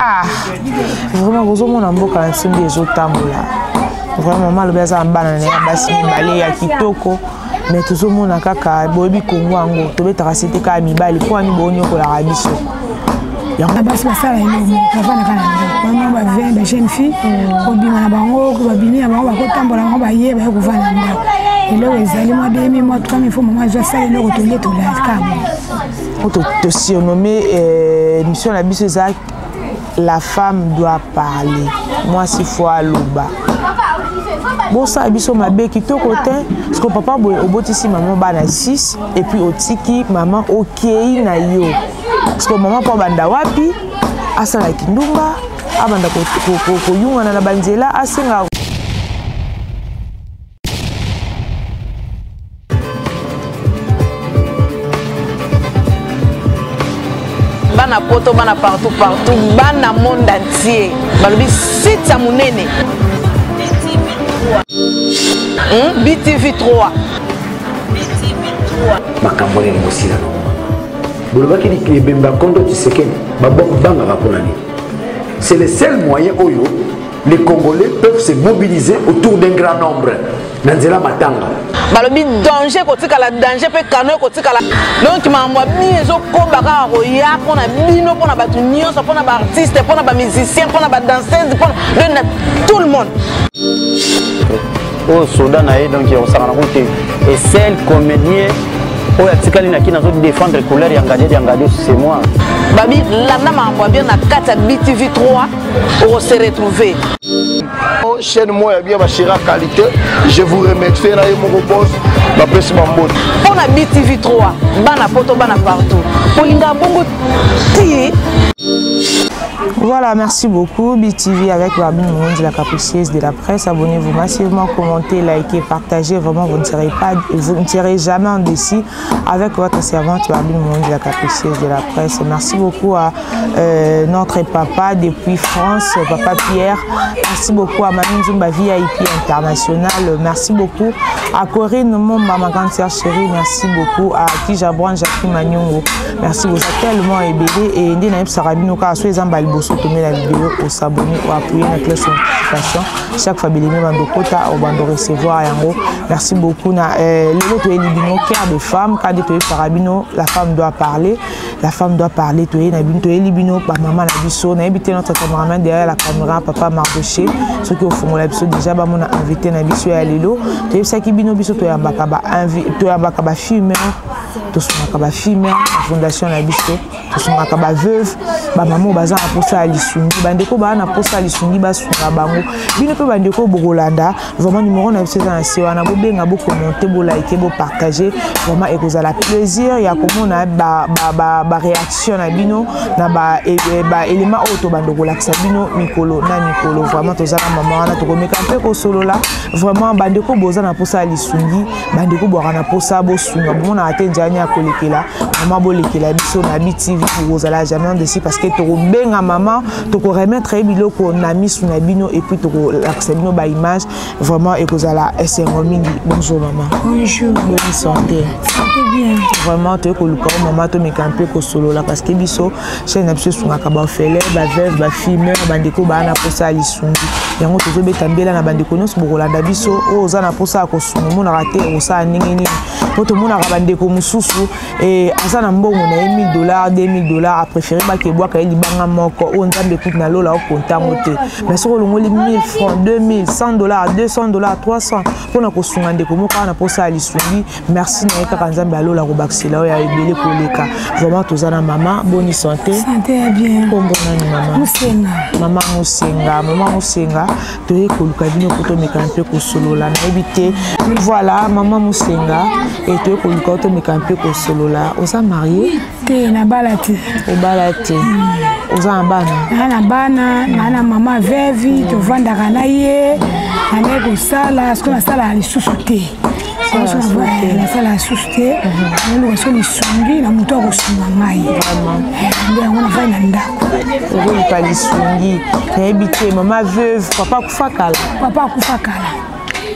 Ah, vraiment bozomona mboka na nsimbi ezotambola. Vraiment mama alobi aza na bana na ye basi mibale ya kitoko. Mais tozomona kaka boyebi Kongo yango tobetaka sete kaka mibali mpo ani boonyokolaka biso. Yango basi basala eloko moko bavandaka na ndako wana ba 20 ba jeune fille kobima na bango babimi na bango bakotambola bango baye baye kovanda na ndako eloko ezali mwa demi mwa 3000 fo mama azwa sala eloko tolie tolali kaka po tosurnomme euh, émission na biso eza la femme doit parler mwasi fo aloba bosala biso mabe kitoko te parceke papa boye obotisi mama bana 6 epuis otiki mama okei na yo parceke mama mpo abanda wapi asala kindumba abanda koyungana na banzela asenga Bana poto bana partout partout bana monde entier balobi site ya monene hmm? BTV 3 makambo nini bosila nango bolobaki ebembe ya kondo tshisekedi babangaka mpo na nini c'est le seul moyen oyo les congolais peuvent se mobiliser autour d'un grand nombre na nzela matanga balobi danger ekotikala danger mpe kano ekotikala donc makambo ya bino ezokoba kaka koya mpo na bino mpo na bato nyonso mpo na baartiste mpo na bamusicien mpo na badanseuse mpo na na tout le monde oyo soda na ye donc yakosakana ko te et seul comédien oyo atikali na kini azo défendre couleur ya ngadiadi ya ngadi c'est moi babi landa makambo ya bien na kati ya btv 3 oko se retrouver chaîne moko ya bien bachera qualité je vous remercie na ye moko boss bapesi bambote mpo na btv 3 bana poto bana partout olingaka bongo ti Voilà, merci beaucoup. BTV avec Barbine Moundi, la capricieuse de la presse. Abonnez-vous massivement, commentez, likez, partagez. Vraiment, vous ne serez pas, vous ne serez jamais en décis avec votre servante Barbine Moundi, la capricieuse de la presse. Merci beaucoup à euh, notre papa depuis France, papa Pierre. Merci beaucoup à Mamie Nzumba VIP International. Merci beaucoup à Corinne Momba, ma grande sœur chérie. Merci beaucoup à Kijabran Jacques Manyongo. Merci vous êtes tellement ébélé et nde nayebisaka bino kaka so eza mbala liboso tomela video osabonne oappuye na cloche notification chaque fois bilenge bando kota obando recevoir yango merci beaucoup na euh, lelo toyeli bino cœur de femme kande toyebisaka bino la femme doit parler la femme doit parler toyei na bino toyeli bino bamama na biso nayebi te notre cameraman derrière la caméra papa mardoché soki ofongola biso déjà bamona invité na biso ya lelo toyebisaki bino biso toyambaka toyambaka bafilmer tosungaka bafilmer na fondation na biso tosungaka baveuve bamama oyo baza na mposa ya lisungi bandeko baa na mposa ya lisungi basunga bango bino mpe bandeko bokolanda vraiment numéro na biso eza na se wana bobenga bokommente bolike bopartage vraiment ekozala plaisir ya komona baréaction ba, ba, ba na bino na baélément ba oyo tobanda kolakisa bino mikolo na mikolo vraiment toza na mama wana tokomeka mpe kosolola vraiment bandeko boza na mposa ya lisungi bandeko bwaka na mposa bosunga bomonaka te nzela nini ya kolekela mama bolekela biso na btv bokozala jamais desi parce que tokobenga mama tokoremettre ye biloko na misu na bino et puis tokolakisa bino baimage vraiment ekozala esengo mingi bonjour mama bonjour bonne santé santé bien vraiment toye koluka o mama tomeka mpe kosolola parce que biso chaîne na biso esungaka baorphelin baveuve bafimeur bandeko baa na mposa ya lisungi yango tozobeta mbela na bandeko nyonso bokolanda biso oyo oza na mposa ya kosunga omonaka te okosala ndenge nini mpo tomonaka bandeko mosusu eh, aza na mbongo na ye 1000 dollars 2000 dollars apréféré bakebwaka ye libanga moko oyo nzambe ekuti na lola okonta yango te mais soki olongoli 1000 francs 2000 100 dollars 200 dollars 300 mpo na kosunga ndeko moko awa na mposa ya lisungi merci na ye kaka nzambe alola kobakisela oyo ya ebele koleka vraiment toza na mama boni santé santé ya bien kombo nani mama musenga mama musenga mama musenga toye koluka bino po tomeka mpe kosolola nayebi te voilà mama musenga e toye koluka tomeka mpe kosolola oza marie te nabala te obala te hmm. oza na bana naa na bana naa na mama vevi tovandaka na ye naye kosala soki nasalaka lisusu te nasala lisusu te naluka so lisungi na moto akosunga ngai nde yango nafai na ndako ozoluka lisungi nayebi te mama veuve papa akufa kala papa akufa kala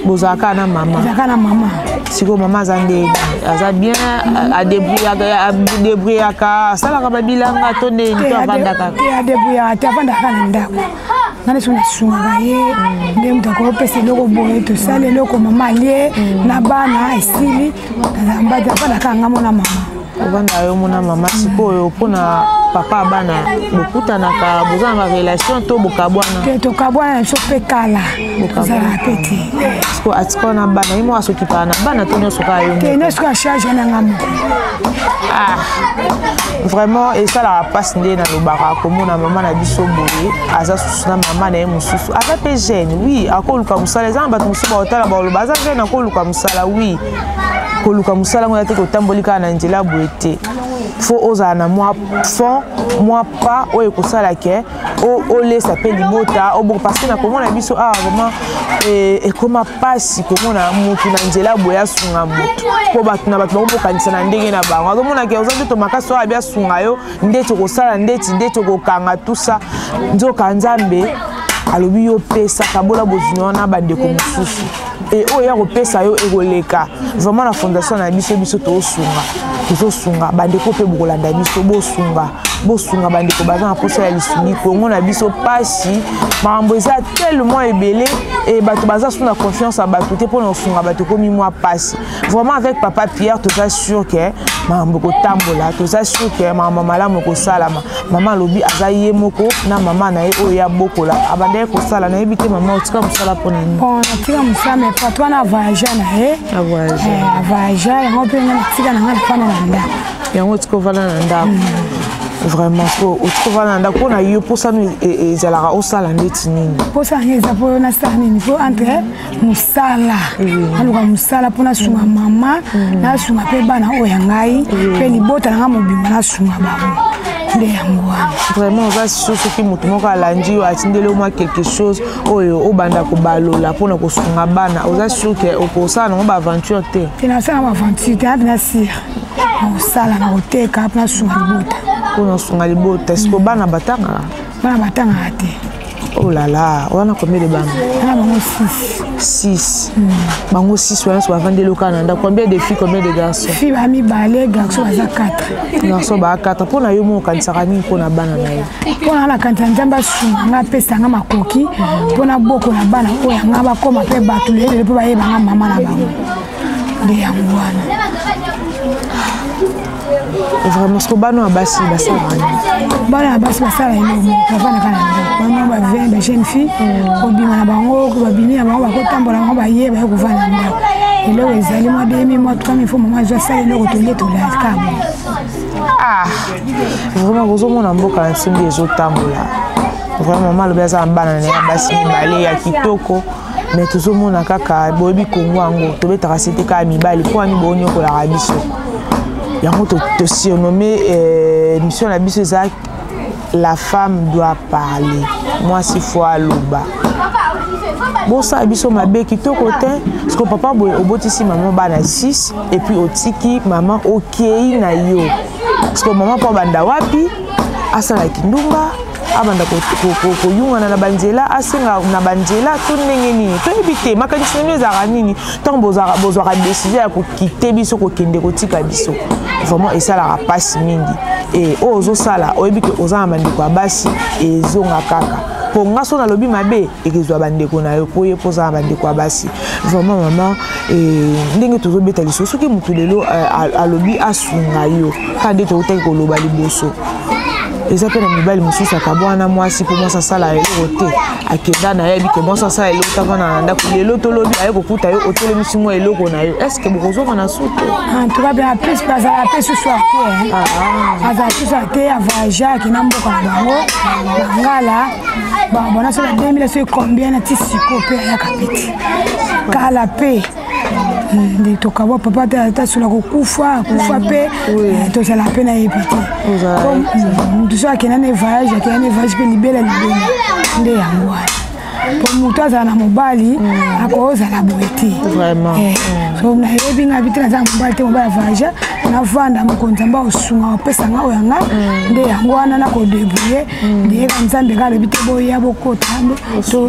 bozalaka na mama ozalaka na mama. Sikoyo mama aza nde aza bien, adebrouillaka, asalaka babilanga to nde to avandaka? Te, adebrouillaka te, avandaka na ndako. Nga nde soki nasungaka ye nde moto akopesa eloko boye, tosala eloko, mama alie na bana, esili. Mbadi avandaka nga mona mama. Ovanda yo mona mama. Sikoyo mpona papa ya bana, bokutanaka, boza na barelation to bokabwana? Te, tokabwana na biso mpe kala, tozalaka mpe te. Sikoyo atika na bana, ye moko asokipaka na bana to nyonso kaka yo? Te, nyonso kaka charge na nga moko. Ah, vraiment esalaka mpasi nde nalobaka komona mama na biso boye, aza susu na mama na ye mosusu, aza mpe jeune. Oui, akoluka mosala. Eza na bato mosusu baotala, baloba aza jeune, akoluka mosala. Oui, koluka mosala ngo ya te, kotamboli kaka na nzela boye te. Fo ozala na mwa fond, mwa pas oyo ekosala ke olesa mpe libota. Parce que na komona biso awa, vraiment ekoma mpasi komona mutu na nzela boye asunga mutu, mpo bato na bato bakomokanisa na ndenge na bango. Azomona ke oza nzoto makasi oyo abi asunga yo, ndeti okosala, ndeti okokanga tusa. Nzoka Nzambe alobi yo pesa, kabola bozwi wana bandeko mosusu, e oyo ya kopesa yo ekoleka. Vraiment na fondation na biso, biso tozosunga, tozosunga bandeko mpe bokolanda biso. Bosunga, bosunga bandeko baza na mposa ya lisungi. Kongo na biso pasi, makambo eza tellement ebele e bato baza su na confiance ya bato te. Mpona kosunga bato ekomi mwa pasi. Vraiment, avec papa Pierre, toza sûr ke makambo ekotambola, toza sûr ke makambo malamu ekosalama. Mama alobi aza ye moko na mama na ye oyo ya bokola, abandaki kosala. Nayebi te, mama, otika mosala mpo na nini? Bon, natika mosala, mais pato wana avoyage na ye. Avoyage yango mpe nga natika na nga, nafanda na ndako. Yango otika ovanda na ndako. Vraiment, otika ovanda na ndako, mpo na yo mposano ezalaka osala ndeti nini? Mposa yango eza mpo nasala nini? Mpo entre mosala, naluka mosala mpo nasunga mama, nasunga mpe bana oyo ya ngai, mpe libota na ngai mobimba, nasunga bango. Nde yango wana. Vraiment, oza sûr soki moto moko alandi yo, atindeli yo mwa quelque chose oyo obanda kobalola mpona kosunga bana, oza sûr ke okosala nango baaventure te? Te, nasala baaventure te. Ape na sire nakosala, nakoteka mpo nasunga libota. Mpo nasunga libota. Siko bana batangaka? Bana batangaka te. Oh là là, wana combien de bana? Wana bango 6. 6. Bango 6 wana so bavandeli kaka na ndako. Combien de filles, combien de garçons? Fille ba mibale, garçon baza 4. Garçon ba 4. Mpo na yo mo okanisaka nini mpo na bana na yo? Mpo na nakanisa Nzambe asunga nga, apesa nga makoki mpo na bokola bana oyo yanga, bakóma mpe bato lelele, mpo bayeba nga mama na bango. Nde yango wana. Vraiment, siko bana ya basi basalaka nini? Bana ya basi basala eloko, bavandaka na ndako. Bana ba 20, ba jeune fille, kobima na bango, babimi na bango, bakotambola bango, baye baye kovanda na ndako. Eloko ezali mwa 2000, mwa 3000, fo mama azwa, asala eloko, tolie, tolali kaka bongo. Ah, vraiment, kozomona mboka na nsimbi ezotambola. Vraiment, mama alobi aza na bana na ye ya basi mibale ya kitoko, mais tozomona kaka, boyebi Kongo yango, tobetaka sete kaka mibali. Mpo wani boonyokolaka biso? Yango tosurnomme mission na biso eza "La femme doit parler". Mwasi fo aloba. Bosala biso mabe kitoko te. Parce que papa boye obotisi mama bana 6 et puis otiki mama, okei na yo. Parce que mama mpo abanda wapi? Asalaki ndumba, abanda koyungana na banzela, asenga na banzela to ndenge nini? Toyebi te. Makanisi na bino ezalaka nini ntango bozwaka décision ya kokite biso, kokende kotika biso? Vraiment, esalaka mpasi mingi. E oyo ozosala, oyebi ke oza na bandeko ya basi, ezonga kaka mpo nga so nalobi mabe, ekezwa bandeko na yo, mpo ye mpo oza na bandeko ya basi. Vraiment, mama, ndenge tozobeta liso, soki motu lelo alobi asunga yo kaka nde toutaki koloba liboso, eza mpe na mibali mosusu akabwana mwasi mpo mwasi asala eloko te, akenda na ye, ayebi ke mwasi asala eloko te, avanda na ndako. Lelo tolobi aye kokuta yo otelemisi mwa eloko na yo, est ce que bokozonga na su te? En tout cas, bien plus bazala mpe susu te, azala susu te, avoyage, akenda mboka na bango bangala bona so ba 2000 so combien na ti siko mpe ayaka mpe te. Kala mpe nde tokabwa papa te, tasola kokufa, akufa mpe tozala mpe nayebi te. Motu so akenda ne voyage, akenda ne voyage mpe libela libela. Nde yango wana, po motu azala na mobali akozala boye te. So nayebi nga bi te, naza na mobali te. Mobali avoyage. navanda mokonzi nzambe akosunga apesa nga oyo yanga mm. nde yango wana nakodebrouye mm. ndeyeka nzambe kaka alobi te boya bokota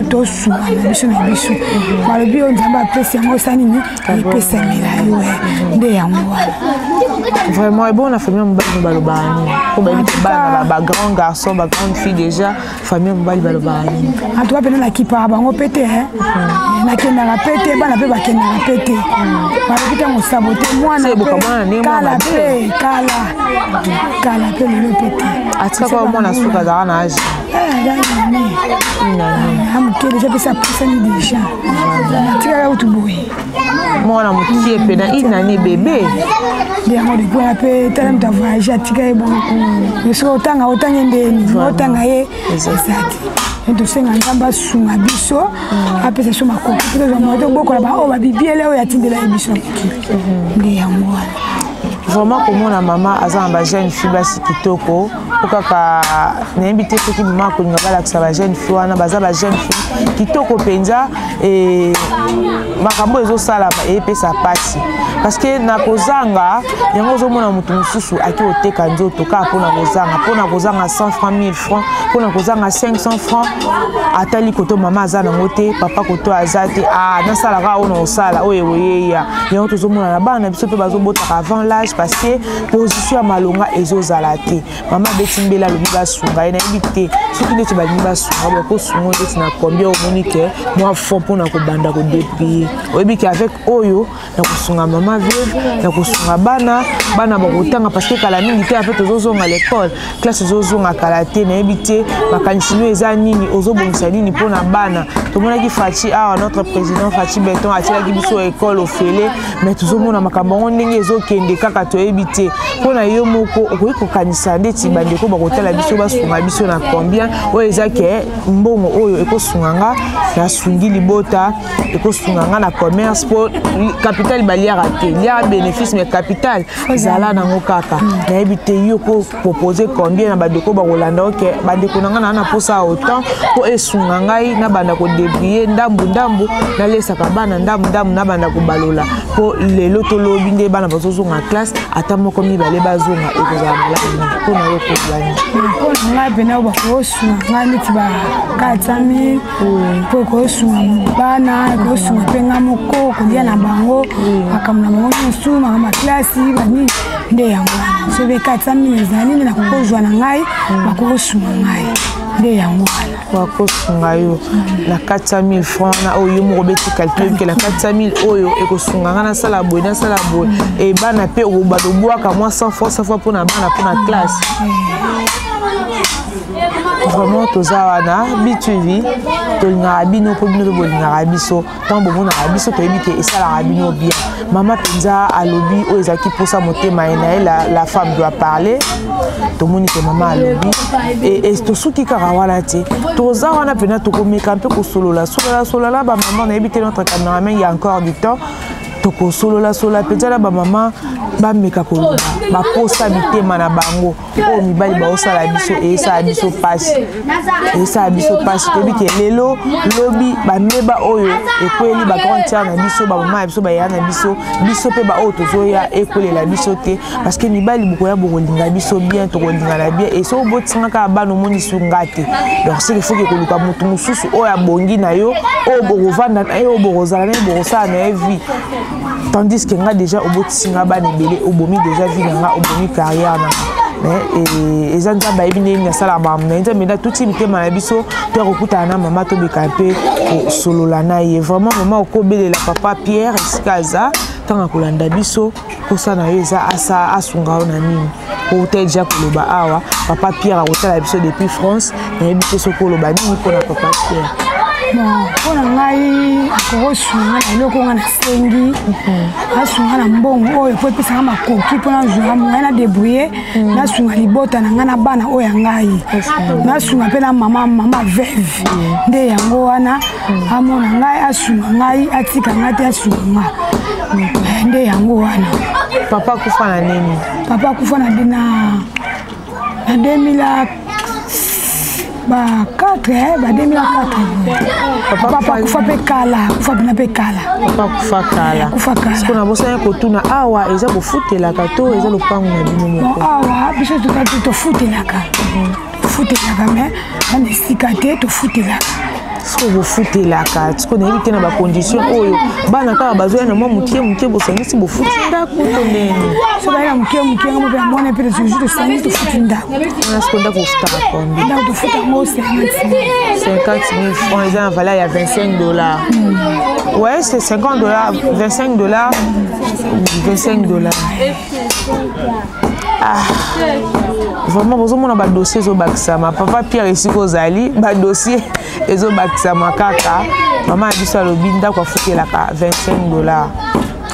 tosunga na biso na biso mm-hmm. balobi oyo nzambe apesi yango osala nini epesamela yo eh. nde yango wana vraiment ebongo na famille ya mobali no balobaka nini po bayebi te bana bagrand garçon bagrande fille déjà famille ya mobali balobaka nini en tout cas mpena nakipaka bango mpe te eh. nakendaka mpe te bana mpe bakendaka mpe te balobi ntango sabote mwana kala mpe kala kala mpe lelo mpe te atikaka mwana suka azalaka na age moke deja mpesa apusani deja atikaka kutu boye mwana mokie mpe na une année bebe nde yango depuis wana mpe tala moto avoyage atika ye boye mm. soki otanga otange ndeni otanga ye eza te tosenga nzambe asunga biso mm. apesa biso makoki mpe tozwa moto tobokola baoyo babibiele oyo atindela ye biso na mokili mm-hmm. nde yango wana vraiment komona mama aza na bajeune fille basi kitoko po kaka nayebi te soki mama akolinga balakisa bajeune fille wana baza bajeune fille kitoko mpenza e makambo ezosalama eyepesa mpasi parce que na kozanga yango ozomona moto mosusu ake koteka nzoto kaka mpona kozanga mpona kozanga 100 franc 1000 franc mpona kozanga 500 franc atali koto mama aza nango te papa koto aza te ah, nasalaka oyo na kosala oyo ekoyeya yango tozomona na bana na biso mpe bazobotaka avant l'âge parce que position ya malonga ezozala te mama abeti mbela alobi basunga ye nayebi te soki ndeti balingi basunga bakosunga ndeti na combien omoni ke mwa fond mpona kobanda kodebrouille oyebi ke avec oyo nakosunga mama veuve nakosunga bana bana bakotanga parce que kala mingi te ape tozozonga l'école classe ezozonga kala te nayebi te makanisi no eza nini ozobongisa nini mpona bana tomonaki faci awa notre président faci beton atielaki biso école ofele mais tozomona makambo yango ndenge ezokende kaka toyebi te mpo na yo moko okoki kokanisa ndeti bandeko bakotala biso basunga biso na combien oyo eza ke mbongo oyo ekosunga nga nasungi libota ekosunga nga na commerce mpo capital baliaka te liaka bénéfice mais capital zala nango kaka nayebi te yo kopropose combien na bandeko bakolanda oke bandeko na ngai naa na mposa ya autant mpo esunga ngai nabanda kodebrie ndambu ndambu nalesaka bana ndambu ndambu nabanda kobalola mpo lelo tolobi nde bana bazozonga classe ata moko mibale bazonga ekozala malamu mingi mpo na yo kozwa nini mpo na ngai mpena bakosunga ngai neti ba 400 000 mpo ekosunga bana ekosunga mpe ngai moko kolia na bango makambo na bango nyonso makambo ya klasi banini nde yango wana soki 400 000 ezali nde nakokozwa na ngai bakokosunga ngai nde yango wana bakosunga yo na 400 000 francs na oyo yo moko obeti calcul ke na 400 000 oyo ekosunga ngai nasala boye nasala boye e bana mpe okobanda obwaka mwa 100 francs 100 francs mpo na bana mpo na classe vraiment toza wana btv tolingaka bino mpo bino mpe bolingaka biso ntango bomonaka biso toyebi ke esalaka bino bien mama mpenza alobi oyo ezalaki mposa motema ye na ye la, la femme doit parler tomoni ke mama alobi e, e, tosuki kaka wana te toza wana mpenza tokomeka mpe kosolola solola solola bamama nayebi te notre cameraman ya encore du temps tokosolola solola mpenza na bamama bameka koloba baposa mitema na bango oyo mibali baosala biso eyesala biso mpasi eyesala biso mpasi toyebi ke lelo lobi bameba oyo ekweli bagrande sœur na biso bamama na biso bayaya na biso biso mpe baoyo tozoya ekwelela biso te parce que mibali bokoya bokolinga biso bien tokolingana bien e soki obotinga kaka bana omoni sunga te donc seke foki koluka motu mosusu oyo abongi na yo oyo bokovanda na ye oyo bokozala na ye bokosala na ye vie tandis que nga déjà obotisi nga bana ebele obomi déjà vie na nga obomi carrière na nga mais eh, eza nzambe ayebi ndenge nini asalaka makambo na ye nzambe nde atuti mitema na biso to ya kokutana na mama tobeka mpe kosolola na ye vraiment mama okobelela papa pierre esika aza ntango akolanda biso mposa na yo eza asa asunga yo na nini outa deja koloba awa papa pierre akotala biso depuis france nayebi te soki oloba nini mpona papa pierre bon mpo na ngai akokosunga na eloko nga nasengi mhm. asunga na mbongo oyo mpo epesanga makoki mpo nazwa moyen na débrouille mhm. nasunga libota na ngai na bana oyo ya ngai nasunga mpe na mama mama veuve nde yango wana amona ngai asunga ngai atika ngai te asunga nga eh, nde yango wana papa akufa na nini papa akufa na na na 2000 Ba 4 ba 2004. Papa akufa mpe kala, akufa mpena mpe kala. Papa akufa kala. Akufa kala. Sikoyo nabosani kotuna awa eza bofutelaka to eza lopango na bino moko? Awa biso tofutelaka. Tofutelaka mais na esika te tofutelaka. Sikoyo bofutelaka, sikoyo nayebi te na bacondition oyo bana kaka bazoya na mwa moke moke, bosangisi bofuti ndako to ndeni? So baya na moke moke, yango mpe yango wana mpe tosusu tosangisi tofuti ndako. Wana sikoyo ndako ofutaka combien? Ndako tofuta yango 50 000 francs, eza na valeur ya 25 dollars. Ouais, c'est 50 dollars, 25 dollars, 25 dollars. Ah, vraiment bozomona badossier ezobakisama. Papa Pierre, esika ozali, badossier ezobakisama kaka. Mama na biso alobi ndako afutelaka 25 dollars,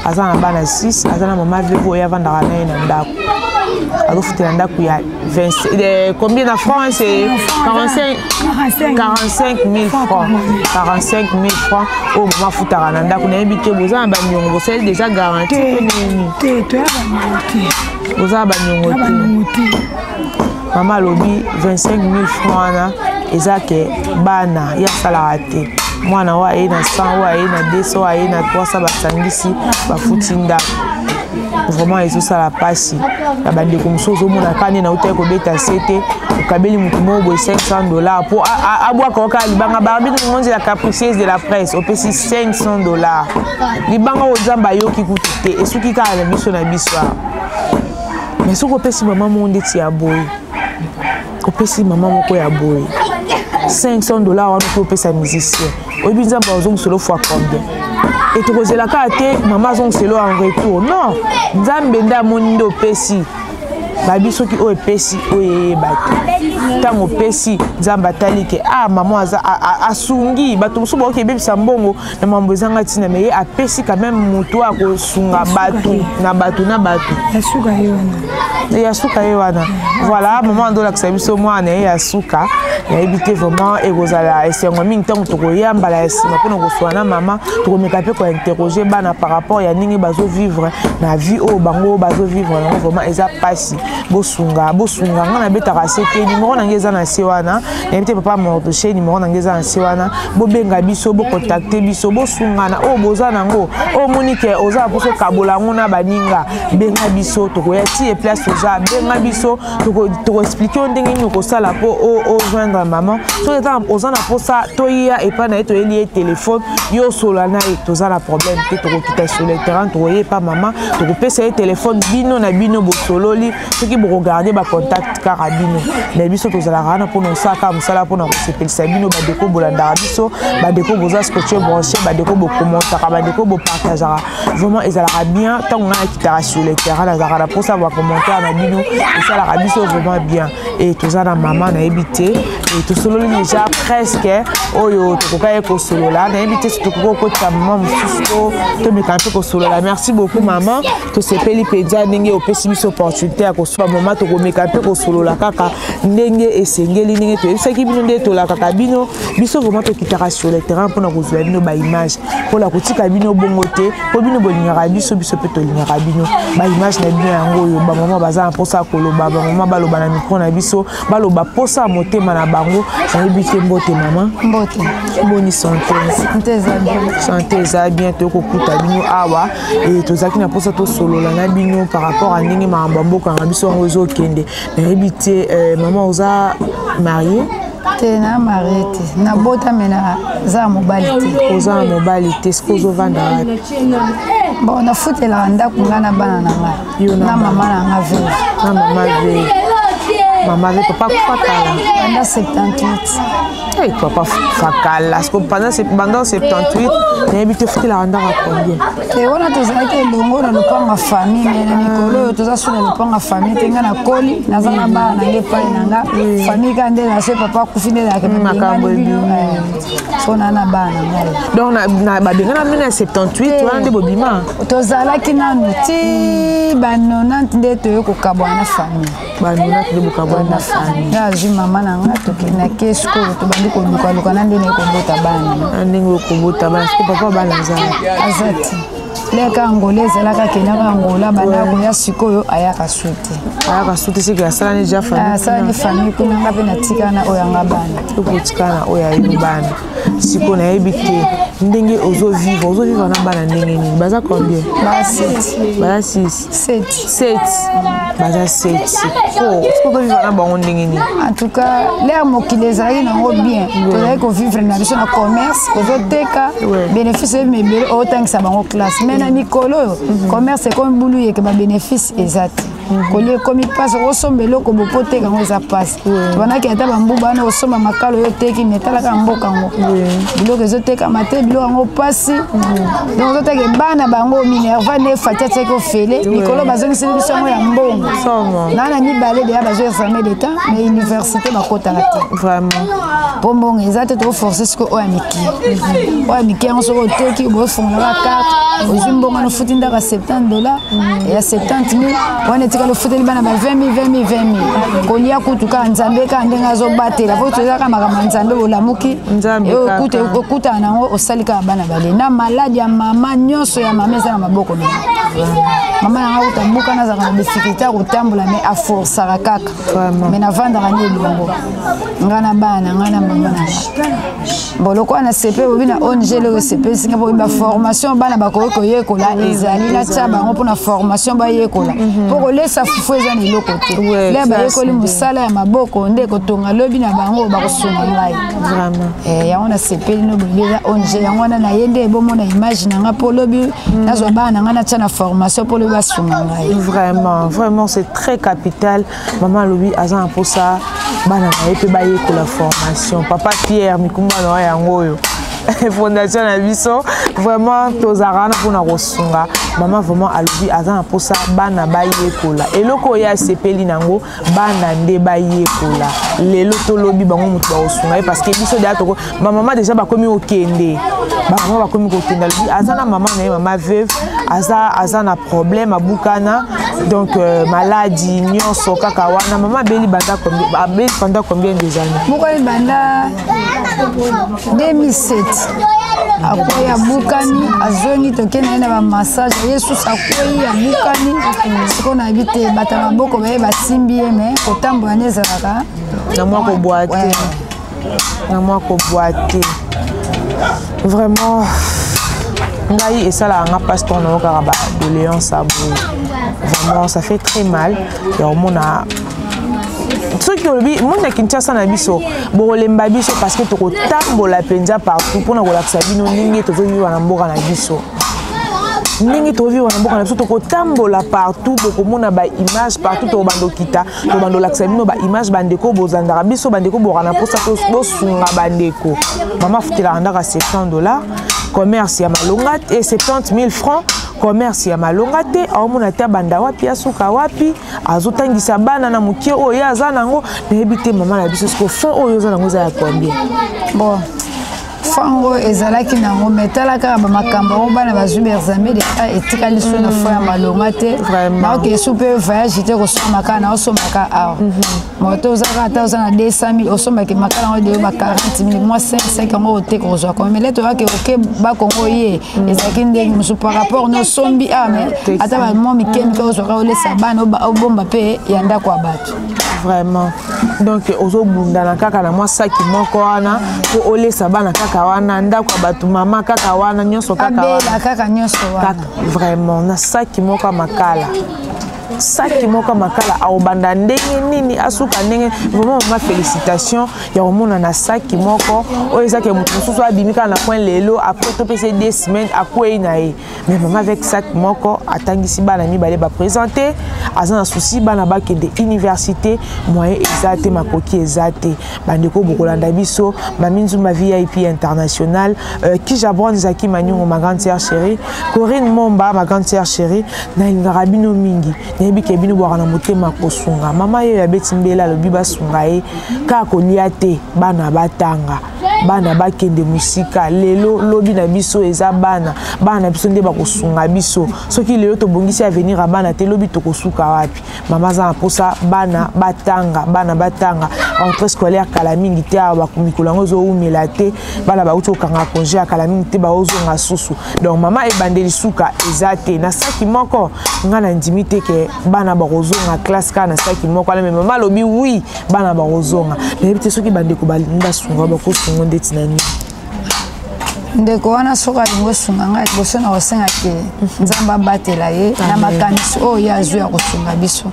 aza na bana 6, aza na mama veuve oyo avandaka na ye na ndako, azofutela ndako ya 20, combien na francs? C'est 45 45 000 francs, 45 000 francs oyo mama afutaka na ndako. Nayebi te, boza na baniongo, bosali déjà garantie to nini? Te, toya baniongo te. Boza na baniongo te. Mama alobi 25 000 francs wana eza ke bana ye asalaka te, mwana oyo aye na 100, oyo aye na 200, oyo aye na 300, basangisi bafuti ndako. Vraiment ezosala mpasi na bandeko mosusu. Ozomona kaka nde nautaki kobeta se te, okabeli motu moko boye 500 dollars mpo abwaka oka libanga. Barbine Monzi, la capricieuse de la presse, opesi 500 dollars, libanga oyo Nzambe ayoki kutu te, esuki kaka na biso na biso awa. Mais soki opesi mama moko ndeti ya boye, opesi mama moko ya boye 500 dollars wana, oki opesa musicien, oyebi Nzambe azongiselo fois combien? E tokozela kaka te mama azongiselo en retour. Non, Nzambe nde amoni nde opesi babi. Soki oyo epesi oyo eyeba te, ntango opesi, Nzambe atali ke ah, mama aza asungi bato mosusu, bakoki ebebisa mbongo na mambo ezanga ntina, me ye apesi quand même moto akosunga bato na bato na bato. Ya suka ye wana. Ya suka ye wana. Voilà, mama andolakisa biso mwana ye ya suka. Nayebi te, vraiment ekozala esengo mingi ntango tokoya mbala ya nsima mpona kosola na mama. Tokomeka mpe kointerroger bana par rapport ya ndenge bazovivre na vie oyo bango bazovivre yango. Vraiment eza mpasi. Bosunga, bosunga. Ngai nabetaka se te, nimero na ngai eza na se wana. Nayebi te, papa Mordoche, nimero na ngai eza na se wana. Bobenga biso, bocontacter biso, bosungana. Oyo boza nango, oyo omoni ke oza na mposa okabola yango na baninga, benga biso, tokoya ti e place oza. Benga biso, tokoexpliquer yo ndenge nini okosala mpo ojoindre mama. Soki oza na mposa toya epai na ye, toyeli ye telefone, yo osola na ye, toza na problème te. Tokokita sur le terrain, tokoya epa mama, tokopesa ye telefone, bino na bino bosololi. Soki bokogarder bacontact kaka bino me biso, tozalaka wana mpona osalaka mosala mpona kosepelisa bino. Bandeko bolandaka biso, bandeko boza scotché branché, bandeko bocommentaka, bandeko bopartageaka, vraiment ezalaka bien. Ntango ngai nakitaka sur le terrain, nazalaka na mposa bacommentaire na bino, esalaka biso vraiment bien. E toza na mama, nayebi te, tosololi déjà presque oyo tokoka ye kosolola. Nayebi te soki tokoki kokotisa mama mosusu to tomeka mpe kosolola. Merci beaucoup mama, tosepeli mpenza ndenge opesi biso opportunité ya kosola. Mama, tokomeka mpe kosolola kaka ndenge esengeli, ndenge toyebisaki bino, ndenge tolakaka bino. Biso vraiment tokitaka sur le terrain mpona kozwa bino baimage, mpona kotika bino bongo te, mpo bino bolingaka biso, biso mpe tolingaka bino. Baimage na bino yango oyo. Bamama baza na mposa ya koloba, bamama baloba na micro na biso, baloba mposa ya motema na bango. Nayebi te, mbote mama. Mbote. Boni santé? Santé eza bien. Santé eza bien. Tokokuta bino awa e tozalaki na mposa tosolola na bino par rapport a ndenge makambo ya mboka na biso yango ezokende. Nayebi te, mama, oza marie? Te, na marie te. Nabota me naza ya mobali te. Oza na mobali te. Soki ozovanda wapi? Bon, nafutelaka ndako, ngai na bana na ngai na mama na nga veuve. Na mama veuve. Mama veuve, papa akufa kala? Banda 78. Hey, papa fakala. Parce que pendant 78, nayebi te, futelaka ndako ya combien? Te, wana tozalaki elongo na lopango ya famille, me na mikolo oyo toza su na lopango ya famille te. Ngai nakoli, naza na bana na ngai epai na nga. Famille kaka nde na so papa akufi nde ezalaki makambo. Babengani bino so na na bana na ngai. Donc babengana bino na 78 wana nde bobima? Tozalaki nanu ti ba 90 nde toye kokabwana na famille. Ba 90 nde bokabwana na famille? Nga azwi mama na nga, tokendaki sikoyo, tobandi kolukaluka na ndenge kobota bana. Na ndenge okobota bana. Siko papa bana aza? Aza te. Leka Angola ezalaka akendaka Angola banda koya sikoyo ayaka su te. Ayaka su te seke asala ne ja famille. Asala ne famille kuna nga mpe natikala na oyo yanga bana. Okotikala na oyo ya yo bana. Sikoyo nayebi te ndenge ozovivre ozovivre na bana ndenge nini baza combien? Baza 7. Baza 6. 7. 7. Baza 7. Sikoyo ozovivre na bango ndenge nini? En tout cas, l'air mokili ezalaki nango bien. Tozalaki kovivre na biso na commerce, ozoteka bénéfice oyebi ebele otangisa bango classe. Mais na mikolo oyo commerce ekomi bulu yeke ba bénéfice eza te. Kolia ekomi mpasi, okosomba eloko bopo oteka yango eza mpasi. Tobandaki ata bambuba wana osomba makalo oyo oteki, me talaka mboka yango biloko ezotekama te, biloko yango mpasi. Donc ozotaka bana bango minerva nde fati atiaki ofele mikolo bazongiseli biso yango ya mbongo naa na mibale deya bazwi examen d'état mais université bakotaka te mpo mbongo eza te. Toforce sikoyo oyo ya mike, oyo ya mike yango soki oteki boefungolaka carte, ozwi mbongo wana, ofuti ndako ya 70 $ ya 70 000 wana etikali, ofuteli bana ba 20 000, 20 000, 20 000. Kolia kutu kaka Nzambe kaka ndenge azobatela, po tozalaka makambo ya Nzambe. Olamuki okutana nango, osali kaka bana bale na maladi ya mama. Nyonso ya mama eza na maboko na mama nanga. Kuta mbuka nazalaka na difficulté ya kotambola, mais aforsaka kaka, mais navandaka nde elongo nga na bana nga na mama na nga. Bon, lokola na sepe bobi na ONG eloko esepelisi nga, bobi baformation bana bakoki koyekola ezali, natia bango mpona formation bayekola, mpo kolesa fufu eza na eloko te. Le bayekoli mosala ya maboko nde kotonga lobi na bango, bakosunga ngai. Yango nasepeli no bobi eza ONG yango wana na ye nde ebomona image na nga, mpo lobi nazwa bana na ngai natia na formation mpo lobi basunga ngai. Vraiment, vraiment, c'est très capital. Mama alobi aza na mposa bana na ye mpe bayekola formation. Papa Pierre mikumba na yango oyo fondation na biso, vraiment tozalaka wana mpona kosunga mama. Vraiment alobi aza na mposa bana bayekola eloko oyo asepeli nango, bana nde bayekola lelo tolobi bango moto bakosunga ye, parce que biso deya toko bamama déjà bakomi kokende, bamama bakomi kokende. Alobi aza na mama na ye, mama veuve, aza na problème, abukana, donc maladi nyonso kaka wana. Mama abeli banda, abeli pendant combien des années? Bukani banda 2007. Akwei, abukani, azongi, tokende ye na bamassage, ye susu akwei, abukani. Sikoyo nayebi te, bato ya maboko baye basimbi ye, mais kotambola nde ezalaka na mwa kobwa te, na mwa kobwa te. Vraiment ngai esalaka nga mpasi ntongo nayokaka badoléance ya boye. Vraiment, ça fait très mal ya komona. Soki tolobi monde ya Kinshasa na biso, bokolemba biso, parce que tokotambola mpenza partout mpona kolakisa bino ndenge tozovivre na mboka na biso, ndenge tozovivre na mboka na biso. Tokotambola partout, bokomona baimage partout, tokobanda okita, tobanda olakisa bino baimage. Bandeko bozandaka biso, bandeko boka na mposa bosunga bandeko. Mama afutelaka ndaka 70 $, commerce ya malonga te, 70 000 francs, commerce ya malonga te. Aomona te abanda wapi, asuka wapi. Azotangisa bana na mokie oyo ye aza nango. Nayebi te mama na biso, siko fond oyo oza nango eza ya combien? Bon, fango ezalaki nango, mais tala kaka bamakambo yango, bana bazwi baexamen d'état, etikali so na fond ya malonga te. Naoke esu mpe voyage te, kosomba kaka naosomba awa. Moto ozaka ata oza na 200 000, osombaki makala yango deyo ba 40 000, mwa 5 5 yango oteka, kozwa combien? Mais lete oyaki oke bakongo ye ezalaki ndenge mosusu par rapport no osombi awa, mais ata bamwa mike mike ozwaka, olesa bana, obomba mpe ya ndako ya bato. Vraiment, donc ozobundana kaka na mwa saki moko wana mpo olesa bana kaka wana, ndako ya bato, mama kaka wana nyonso kaka. Abela kaka nyonso wana. Vraiment, na saki moko ya makala, saki moko ya makala, aobanda ndenge nini, asuka ndenge? Vraiment mama, félicitation ya komona na saki moko oyo ezaki moto mosusu abimi kaka na point lelo, après topesa ye 2 semaines, akwei na ye. Mais mama avec sac moko atangisi bana mibale, baprésente. Aza na souci bana bakende université, moyen eza te, makoki eza te. Bandeko bokolanda biso, Mami Nzumba VIP international, Kijabron Zaki Manyongo, ma grande sœur chérie Corinne Momba, ma grande sœur chérie, nalingaka bino mingi. Nayebi ke bino bwaka na motema kosunga mama ye oyo abeti mbela. Alobi basunga ye kaka kolia te, bana batanga. Bana bakende mosika. Lelo lobi na biso eza bana. Bana na biso nde bakosunga biso. Soki lelo tobongisi avenir ya bana te, lobi tokosuka wapi? Mama aza na mposa bana batanga, bana batanga. Rentrée scolaire kala mingi te awa, mikolo yango ezowumela te, bana bauti kokanga congé ya kala mingi te, baozonga susu. Donc mama, ebandeli suka eza te na saki moko. Ngai nandimi te ke bana bakozonga classe kaka na saki moko wana, mais mama alobi oui, bana bakozonga. Nayebi te soki bandeko balingi basunga, bakosunga ndeti na nini? Ndeko wana, soki alingi osunga ngai, liboso na kosenga ke Nzambe abatela ye na makanisi oyo ye azwi ya kosunga biso.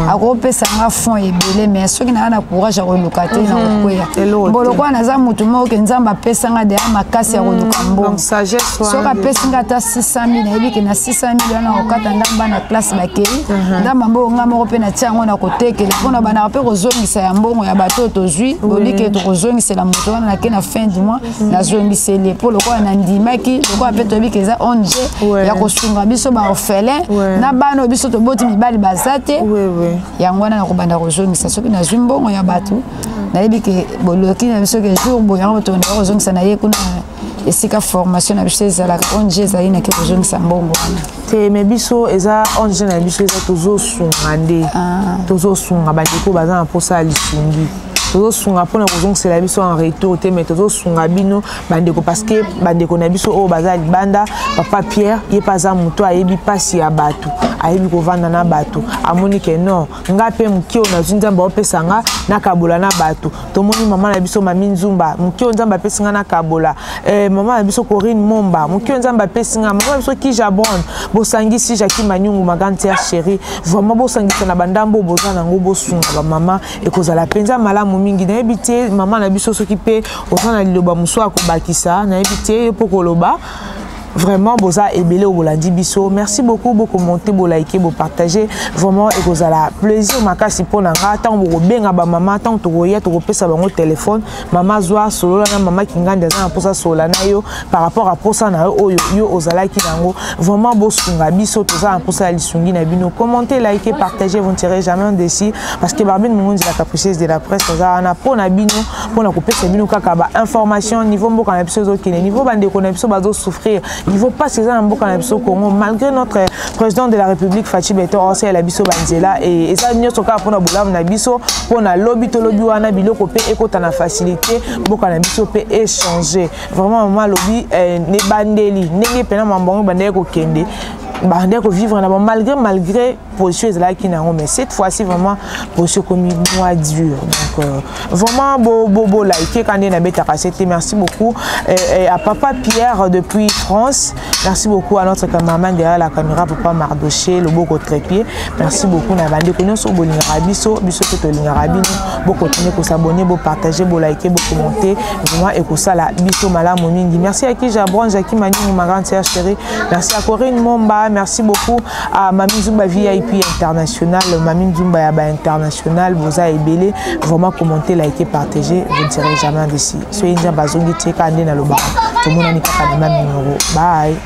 Akopesa nga fond ebele, mais soki naa na courage ya koluka te, na kokweya mboloko. Naza motu moko ke Nzambe apesa nga deya makasi ya koluka mbongo. Soki apesi nga ata 600 000, nayebi ke na 600 000 wana kokata ndamba na classe bakei, ndamba mbongo nga moko mpe natia yango na kotekela, mpona bandaka mpe kozongisa ya mbongo ya bato oyo tozwi. Bobi ke tokozongisela moto wana, nake na fin du mois nazongiseli, mpo lokola nandimaki, lokola mpe toyebi ke eza ONG ya kosunga biso baorphelin na bana oyo biso toboti, mibali baza te. Yango wana nakobanda kozongisa. Soki nazwi mbongo ya bato, nayebi ke boloki na biso ke jour boye yango tobanda kozongisa. Na ye kuna esika formation na biso ezalaka, ONG ezali, nake kozongisa mbongo wana. Te, mais biso eza ONG na biso, eza tozosunga nde. Tozosunga bandeko baza na mposa ya lisungi. Tozosunga mpona kozongisela biso en retour te, mais tozosunga bino bandeko, parce que bandeko na biso oyo baza libanda, papa Pierre ye mpe aza moto ayebi mpasi ya bato, ayebi kovanda na bato. Amoni ke non, nga mpe moke oyo nazwi, Nzambe aopesa nga, nakabola na bato. Tomoni mama na biso Mami Nzumba, moke oyo Nzambe apesi nga, nakabola. Mama na biso Corinne Momba, moke oyo Nzambe apesi nga. Mama na biso Kija Bron, bosangisi Jacki Manyungu, ma grande sœur chérie, vraiment bosangisa na bandambo oyo boza nango, bosunga bamama, ekozala mpenza malamu mingi. Nayebi te, mama na biso, soki mpe oza na liloba mosusu ya kobakisa, nayebi te yo mpo koloba. Vraiment boza ebele oyo bolandi biso, merci beaucoup. Bokommente, bolike, bopartage, vraiment ekozala plaisir makasi mpo na nga. Ntango bokobenga bamama, ntango tokoya, tokopesa bango telefone. Mama, zwa, solola na mama Kingandi, aza na mposa solola na yo par rapport à mposa na yo oyo yo ozalaki nango. Vraiment bosunga biso, toza na mposa ya lisungi na bino. Commentez, likez, partagez, vous ne serez jamais déçus, parce que Barbine Mongonzi, la capricieuse de la presse, aza wana mpo na bino, mpona kopesa bino kaka bainformation niveau mboka na biso ezokende, niveau bandeko na biso bazosouffrir, niveau mpasi eza na mboka na biso Congo. Malgré notre président de la République Fatshi Béton asalela biso banzela, eza nyonso kaka mpona bolamu na biso, mpona lobi tolobi wana biloko mpe ekota na facilité, mboka na biso mpe échanger. Vraiment mama alobi ebandeli ndenge mpena mambo yango ebandeli kokende, bandeki kovivre na bango malgré position ezalaki nango, mais cette fois-ci vraiment position ekomi moins dur. Donc vraiment bo bo bo like ka nde nabetaka sete. Merci beaucoup à papa Pierre depuis France. Merci beaucoup à notre cameraman derrière la caméra, papa Mardoché Loboko Trépied. Merci beaucoup na bandeko nyonso bolingaka biso, biso mpe tolingaka bino. Bokontinue kosabonner, bopartage, bolike, bokommente, vraiment ekosala biso malamu mingi. Merci à Kija Bron, Jacki Maningu, ma grande sœur chérie. Merci à Corinne Momba. Merci beaucoup à Mami Zumba VIP International, Mami Nzumba ya ba international. Boza ebele. Vraiment commenter, liker, partager, vous ne serez jamais déçus. Soki Nzambe azongi te, kaka nde nalobaka, tomonani kaka na même numéro. Bye.